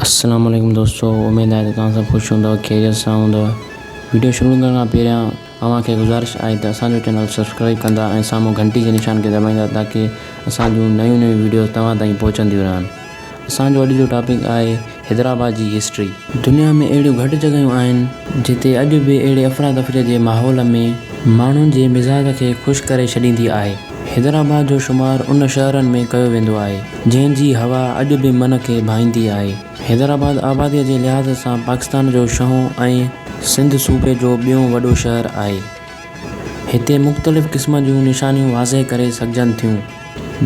السلام عليڪم دوستو اميد آهي ته توهان سڀ خوش هوندؤ خيريت سان هوندؤ ويڊيو شروع ڪرڻ کان پهريان اوهان کي گذارش آهي ته اسان جو چينل سبسڪرائب ڪندا ۽ سامهون گهنٽي جي نشان کي دٻائيندا تاڪه اسان جون نيون نيون ويڊيوز توهان تائين پهچنديون رهن اسان جو اڄ جو ٽاپڪ آهي حيدرآباد جي هسٽري. دنيا ۾ اهڙيون گهٽ جڳهيون آهن جتي اڄ به اهڙي افراتفريء جي ماحول ۾ ماڻهن جي مزاج کي خوش ڪري ڇڏيندي آهي. حيدرآباد جو شمار ان شهرن ۾ ڪيو ويندو آهي، جنهن جي هوا اڄ به من کي ڀائيندي آهي. حيدرآباد آباديء جي لحاظ سان پاڪستان جو ڇهون ۽ سنڌ صوبي جو ٻيون وڏو شهر آهي. هتي مختلف قسم جون نشانيون واضح ڪري سگهجن ٿيون،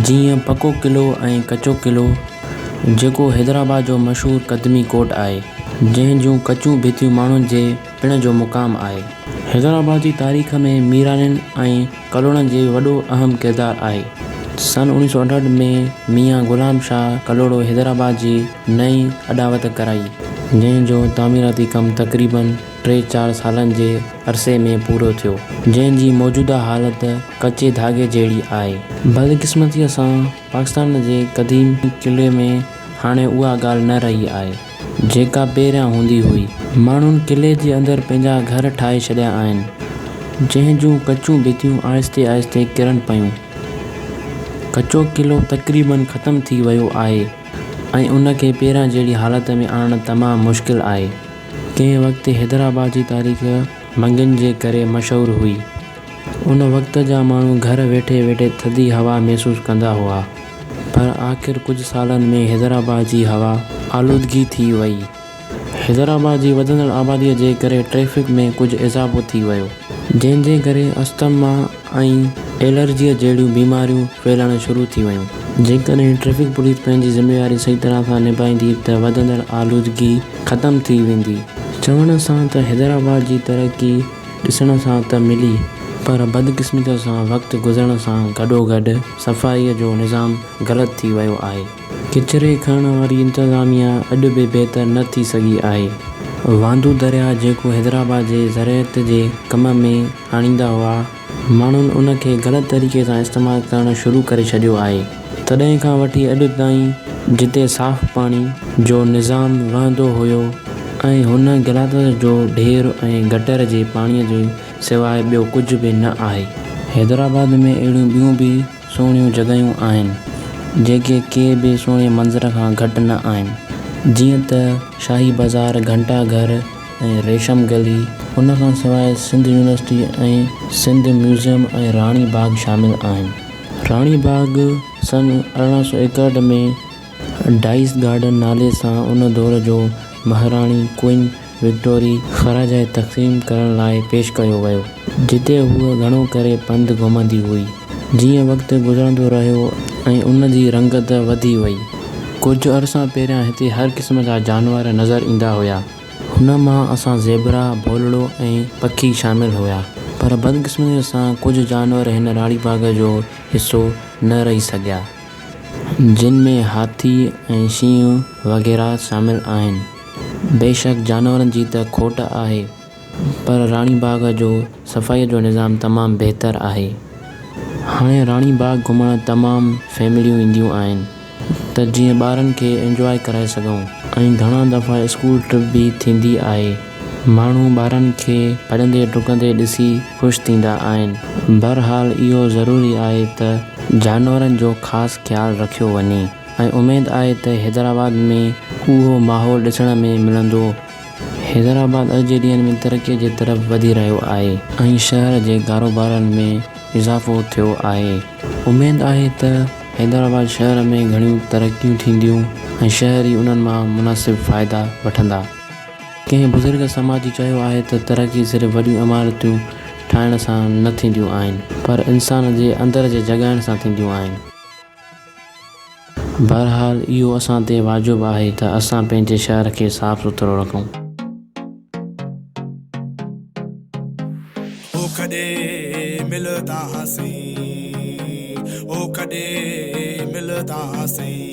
جيئن پڪو قلعو ۽ ڪچو قلعو، جيڪو حيدرآباد جو مشهور قديمي ڪوٽ آهي، جنهن جون ڪچيون ڀتيون ماڻهن جي پڻ جو مقام آهي. حيدرآباد جي تاريخ ۾ ميراڻين ۽ ڪلهوڙن جي وڏو اهم ڪردار آهي. سن 1968 ۾ ميان غلام شاهه ڪلهوڙو حيدرآباد جي نئين اڏاوت ڪرائي، جنهن جو تعميراتي ڪم تقريباً ٽي چار سالن جي عرصي ۾ پورو ٿيو، جنهن جي موجوده حالت ڪچي ڌاڳي جهڙي آهي. بدقسمتيء سان پاڪستان جي قديم قلعي ۾ هاڻي اها ڳالهه نه رهي آهي، جيڪا پهريان هوندي هئي. ماڻهن قلعي جي اندر پنهنجا گهر ٺاهي ڇڏيا آهن، جنهن جون ڪچيون ڀتيون آهستي آهستي ڪرن پيون. ڪچو قلعو تقريباً ختم ٿي ويو آهي ۽ ان کي پهريان جهڙي حالت ۾ آڻڻ تمام مشڪل آهي. ڪنهن وقت حيدرآباد جي تاريخ منگين جي ڪري مشهور هئي. ان وقت جا ماڻهو گهر ويٺي ويٺي ٿڌي هوا محسوس ڪندا هئا، پر آخر ڪجهه سالن ۾ حيدرآباد جي هوا آلودگي ٿي وئي. حيدرآباد جي وڌندڙ آباديء جي ڪري ٽريفڪ ۾ ڪجهه اضافو ٿي ويو، جنهن جي ڪري اسٿما ۽ الرجيء جهڙيون بيماريون ڦهلڻ شروع ٿي ويون. جيڪڏهن ٽريفڪ پوليس پنهنجي ذميواري صحيح طرح سان نڀائيندي ته وڌندڙ آلودگي ختم ٿي ويندي. چوڻ سان ته حيدرآباد جي ترقي ڏسڻ سان ته ملي پر بدقسمتيء سان وقت گذرڻ سان گڏوگڏ صفائيء جو نظام غلط ٿي ويو آهي. ڪچري کڻڻ واري انتظاميا اڄ به بهتر نه ٿي سگهي آهي. واندو درياهه جيڪو حيدرآباد جي زراعت جي ڪم ۾ آڻيندا هئا، ماڻهن ان کي غلط طريقي سان استعمال ڪرڻ شروع ڪري ڇڏيو آهي. تڏهن کان وٺي اڄ تائين جتي صاف پاڻي جو نظام وهندو هيو ۽ هن غلاظت جو ڍير ۽ گٽر جي پاڻي جي سواء ٻيو ڪجهه به نه آهي. حيدرآباد ۾ اهڙيون ٻيون به سهڻيون جڳهيون آهن، جيڪي ڪي به سهڻي منظر کان گهٽ نه آهن، جيئن ته شاهي بازار، گهنٽا گهر ۽ ريشم گلي، ان کان سواء سنڌ يونيورسٽي ۽ سنڌ ميوزيم ۽ راڻي باغ شامل آهن. راڻي باغ سن 1861 ۾ ڊائس گارڊن نالي سان ان دور جو مهاراڻي ڪوئين وڪٽوري خراج تقسيم ڪرڻ لاء پيش ڪيو ويو، جتي هوء گهڻو ڪري پنڌ گهمندي هئي. جيئن وقت گذرندو رهيو ۽ ان جي رنگت وڌي وئي. ڪجهه عرصا پهريان هتي هر قسم جا جانور نظر ايندا هيا. هن مان اسان زيبرا، ڀولڙو ۽ پکي شامل هيا. پر بدقسمتيء سان ڪجهه جانور هن راڻي باغ جو حصو نه رهي سگهيا. جن ۾ هاٿي ۽ شينهن وغيره شامل آهن. بيشڪ جانورن جي ته کوٽ آهي پر راڻي باغ جو صفائيء جو نظام تمام بهتر آهي. هاڻي راڻي باغ گهمڻ تمام فيمليون اينديون آهن ته جيئن ٻارن کي انجواء ڪرائي سگهون ۽ گهڻا دفعا اسڪول ٽرپ به ٿيندي آهي. ماڻهو ٻارن کي ڀڄندي ڊڪندي ڏسي خوش ٿيندا آهن. بهرحال اهو ضروري آهي ته جانورن جو خاص خيال رکيو وڃي ۽ اميد آهي ته حيدرآباد ۾ اهو ماحول ڏسڻ ۾ ملندو. حيدرآباد اڄ جي ڏينهن ۾ ترقي جي طرف وڌي رهيو آهي ۽ شهر جي ڪاروبارن ۾ اضافو ٿيو آهي. اميد آهي ته حيدرآباد شهر ۾ گهڻيون ترقيون ٿينديون ۽ شهري انهن مان مناسب فائدا وٺندا. ڪنهن بزرگ سماجي چيو آهي ته ترقي صرف وڏيون عمارتون ٺاهڻ سان نه ٿينديون آهن پر انسان جي اندر جي جڳائڻ سان ٿينديون آهن. بهرحال اهو اسان تي واجب آهي ته اسان پنهنجي شهر کي صاف سٿرو رکون. او ڪڏهن ملنداسين، او ڪڏهن ملنداسين.